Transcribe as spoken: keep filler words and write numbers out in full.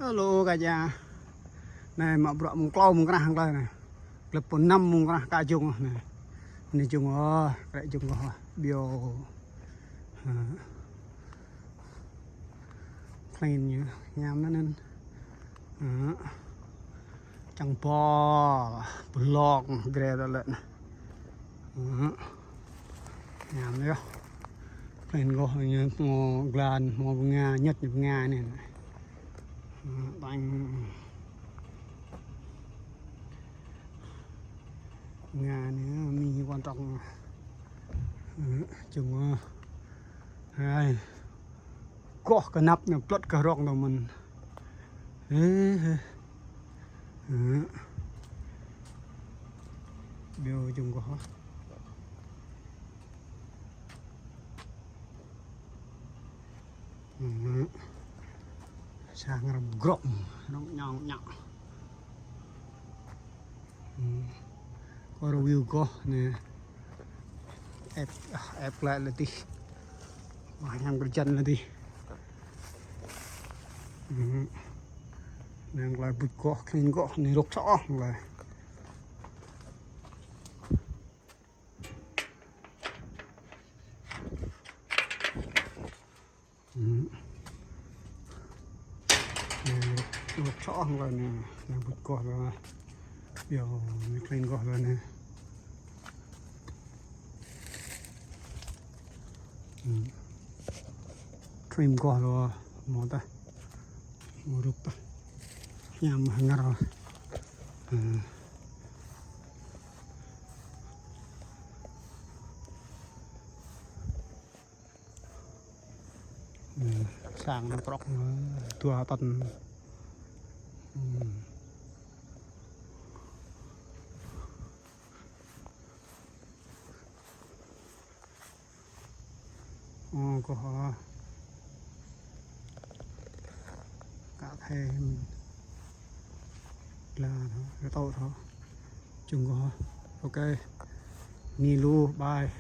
Hello, kaca. Anai mă bruă mơ̆ng klâo mơ̆ng krah hăng klâo anai. Glăp pơ năm mơ̆ng krah ka jung anai. Anai jung ôh, krĕ jung ôh, ƀiă. Hă. Clean ñu, hiam anŭn. Hă. Čang bol, blŏk, grê ta lĕ anai. Hă. Hiam yơh. Clean goh ñu hmâo glan, hmâo bơnga, ñăt ñu bơnga anai. Hă, tañ. Bơnga anai, mi quan trọng. Hă, jung ôh. Hai. Goh kơnăp ñu plŏt kơ rŏng tơ mơ̆n. Ê, ê. Hă. Ƀiă jung goh. Hă. Sang răm grŏm, nŏng ñŏng ñŏng. Hă. Kơ review goh anai. Ĕp, ah, ĕp glaĭ lĕ tih. Mă hiam kơ jăn lĕ tih. Hă. Anai glaĭ buč goh, clean goh, anai rŏk čŏ glaĭ. Hă. Anai, rŏk čŏ glaĭ anai, anai buč goh glaĭ. Ƀiă, anai clean goh glaĭ anai. Hă. Trim goh glaĭ, hmâo tah. Hmâo rŏk tah. Hiam hơngăr. Hă. Hă, sang anai prŏk, hă, dua tơn. Hă. Ơ, kơ hă. Kă thê. Gla thâo, kơ tŏ thâo. Jung kơ hă. Ok. Ni lu, bye.